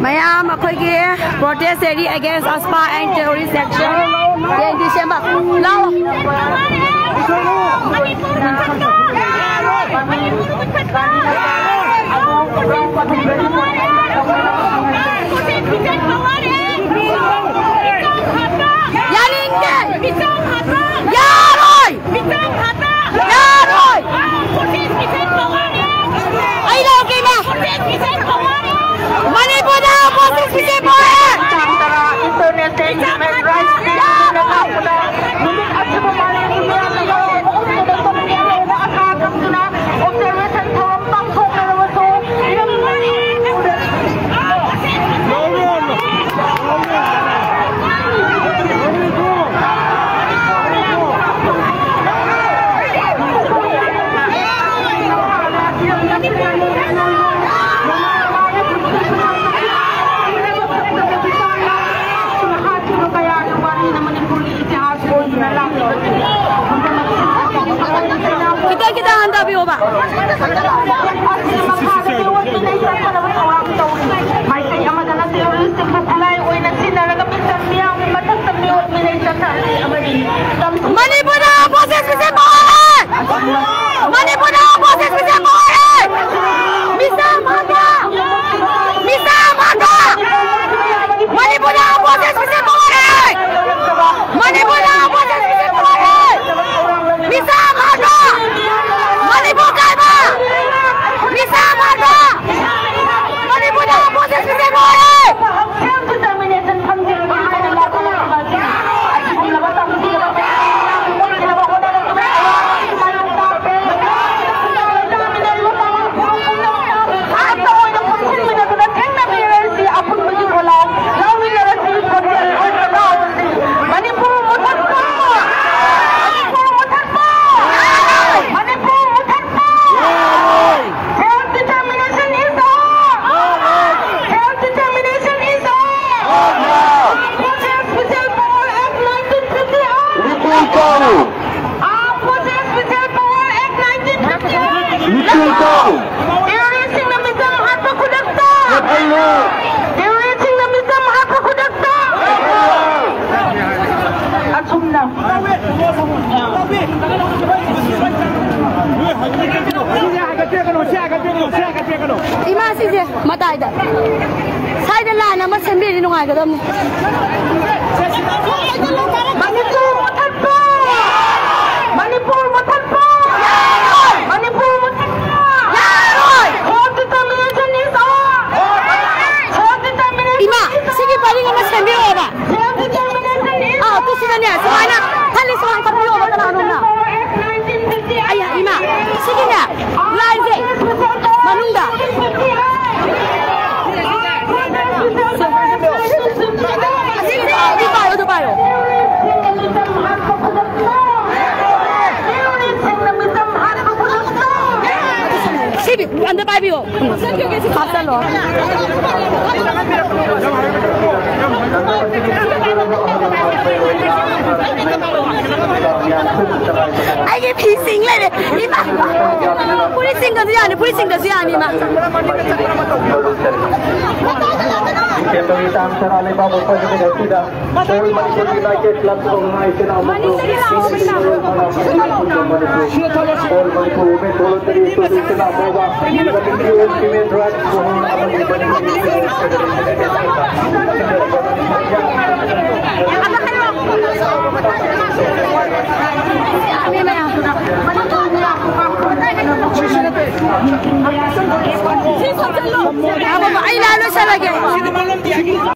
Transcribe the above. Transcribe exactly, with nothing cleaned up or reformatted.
ꯃꯌꯥꯝ ꯑꯩꯈꯣꯏꯒꯤ protest rally against AFSPA and terrorist action ꯇꯦꯟꯗꯤ ꯁꯦꯝꯕ ꯂꯥꯎ꯫ ꯌꯥꯅꯤꯡꯗꯦ! ꯌꯥꯔꯣꯏ! ꯌꯥꯔꯣꯏ! ꯑꯩ ꯂꯧꯒꯦ, ꯏꯃꯥ! ꯃꯅꯤꯄꯨꯔꯗ opposition ꯃꯤꯁꯦ ꯄꯣꯛꯑꯦ! ꯇꯥꯡ ꯇꯔꯥ International Human Rights Day ꯅꯤꯡꯁꯤꯡꯅ ꯂꯥꯛꯄꯗ ꯅꯨꯃꯤꯠ ꯑꯁꯤꯕꯨ ꯃꯥꯂꯦꯝꯒꯤ ꯃꯤꯌꯥꯝꯅ ꯌꯥꯎꯔꯤꯕ ꯎꯠꯄꯗ ꯇꯣꯛꯄꯤꯔꯣꯏꯅ ꯑꯁꯥ ꯊꯝꯗꯨꯅ observation ꯊꯧꯔꯝ ꯄꯥꯡꯊꯣꯛꯅꯔꯕꯁꯨ ꯏꯔꯝ ꯈꯤꯇꯪ ꯈꯤꯇꯪ ꯍꯟꯊꯕꯤꯌꯣꯕ꯫ ꯃꯥꯏꯀꯩ ꯑꯃꯗꯅ terroristꯁꯤꯡꯕꯨ ꯈꯨꯠꯂꯥꯏ ꯑꯣꯏꯅ ꯁꯤꯖꯤꯟꯅꯔꯒ ꯃꯤꯆꯝ ꯃꯤꯌꯥꯝꯒꯤ ꯃꯊꯛꯇ ꯃꯤꯑꯣꯠ ꯃꯤꯅꯩ ꯆꯠꯊꯔꯤ ꯑꯃꯗꯤ ꯃꯅꯤꯄꯨꯔꯗ opposition ꯃꯤꯁꯦ ꯄꯣꯔꯦ! ꯃꯅꯤꯄꯨꯔꯗ opposition ꯃꯤꯁꯦ ꯄꯣꯔꯦ! ꯃꯤꯆꯥ ꯐꯥꯗ꯭ꯔꯣ? ꯃꯤꯆꯥ ꯐꯥꯗ꯭ꯔꯣ? ꯃꯅꯤꯄꯨꯔꯗ opposition ꯃꯤꯁꯦ ꯄꯣꯔꯦ! ꯃꯅꯤꯄꯨꯔꯗ opposition ꯃꯤꯁꯦ ꯄꯣꯔꯦ! ꯃꯤꯆꯥ ꯐꯥꯗ꯭ꯔꯣ? ꯃꯅꯤꯄꯨꯔ ꯀꯥꯏꯕ! ꯃꯤꯆꯥ ꯐꯥꯗ꯭ꯔꯣ? ꯃꯅꯤꯄꯨꯔꯗ opposition ꯃꯤꯁꯦ ꯄꯣꯔꯦ! Self determination ꯐꯪꯖꯔꯒꯦ ꯍꯥꯏꯅ ꯂꯥꯛꯄ ꯑꯁꯤꯒꯨꯝꯂꯕ ꯇꯝꯕꯤꯔꯕ ꯃꯌꯥꯝ ꯑꯃ ꯑꯣꯏꯅꯕ ꯍꯣꯠꯅꯔꯛꯄꯗ ꯑꯋꯥꯕ ꯃꯥꯌꯣꯛ ꯇꯥꯈ꯭ꯔꯦ꯫ ꯍꯥꯠꯇ ꯑꯣꯏꯅ ꯄꯨꯟꯁꯤꯟꯃꯤꯟꯅꯗꯨꯅ ꯊꯦꯡꯅꯃꯤꯟꯅꯔꯁꯤ꯫ ꯑꯄꯨꯟꯕꯒꯤ ꯈꯣꯜꯂꯥꯎ ꯂꯥꯎꯃꯤꯟꯅꯔꯁꯤ꯫ ꯈꯣꯟꯖꯦꯜ ꯑꯣꯏꯅ ꯂꯥꯎꯔꯁꯤ꯫ ꯃꯅꯤꯄꯨꯔ ꯃꯨꯊꯠꯄ! ꯃꯅꯤꯄꯨꯔ ꯃꯨꯊꯠꯄ! ꯃꯅꯤꯄꯨꯔ ꯃꯨꯊꯠꯄ! Self determination is on! Self determination is on! Armed forces withheld power act nineteen fifty-eight! Armed forces withheld power act nineteen fifty-eight! Terroristꯁꯤꯡꯅ ꯃꯤꯆꯝ ꯍꯥꯠꯄ ꯈꯨꯗꯝ ꯏꯃꯥ, ꯁꯤꯁꯦ ꯃꯇꯥꯏꯗ꯫ ꯁ꯭ꯋꯥꯏꯗ line ꯑꯃ ꯁꯦꯝꯕꯤꯔꯗꯤ ꯅꯨꯡꯉꯥꯏꯒꯗꯕꯅꯤ꯫ ꯃꯅꯤꯄꯨꯔ ꯃꯨꯊꯠꯄ! ꯃꯅꯤꯄꯨꯔ ꯃꯨꯊꯠꯄ! ꯃꯅꯤꯄꯨꯔ ꯃꯨꯊꯠꯄ! ꯌꯥꯔꯣꯏ! Self determination is our! Self determination ꯏꯃꯥ, ꯁꯤꯒꯤ ꯄꯔꯤꯡ ꯑꯃ ꯁꯦꯝꯕꯤꯔꯛꯑꯣꯕ꯫ ꯑꯥ, ꯇꯨ ꯁꯤꯗꯅꯦ, ꯁꯨꯃꯥꯏꯅ ꯈꯜꯂꯤ, ꯁꯨꯃꯥꯏꯅ ꯈꯟꯕꯤꯌꯣꯕ ꯀꯅꯥꯅꯣꯝꯅ꯫ ꯑꯩ, ꯏꯃꯥ, ꯁꯤꯒꯤꯅꯦ, line ꯁꯦ ꯃꯅꯨꯡꯗ꯫ ꯑꯗꯨ ꯄꯥꯏꯌꯣ, ꯑꯗꯨ ꯄꯥꯏꯌꯣ꯫ ꯁꯤꯗꯤ ꯑꯝꯇ ꯄꯥꯏꯕꯤꯌꯣ꯫ ꯍꯥꯞꯆꯜꯂꯣ꯫ ꯑꯩꯒꯤ ꯐꯤ ꯁꯤꯡ ꯂꯩꯔꯦ꯫ ꯏꯃꯥ! ꯐꯨꯔꯤꯠ ꯁꯤꯡꯗꯁꯨ ꯌꯥꯅꯤ, ꯐꯨꯔꯤꯠ ꯁꯤꯡꯗꯁꯨ ꯌꯥꯅꯤ, ꯏꯃꯥ꯫ ꯗꯤꯁꯦꯝꯕꯔꯒꯤ ꯇꯥꯡ ꯇꯔꯥ ꯂꯩꯕꯥꯛꯄꯣꯛꯄ ꯅꯨꯃꯤꯠ ꯑꯁꯤꯗ All Manipur United Clubs of High Sinamung, All Manipur Women Voluntary Association of Moba, Committee on Human Rights for All Manipur ꯑꯩ ꯂꯥꯏ ꯂꯣꯏꯁꯜꯂꯒꯦ꯫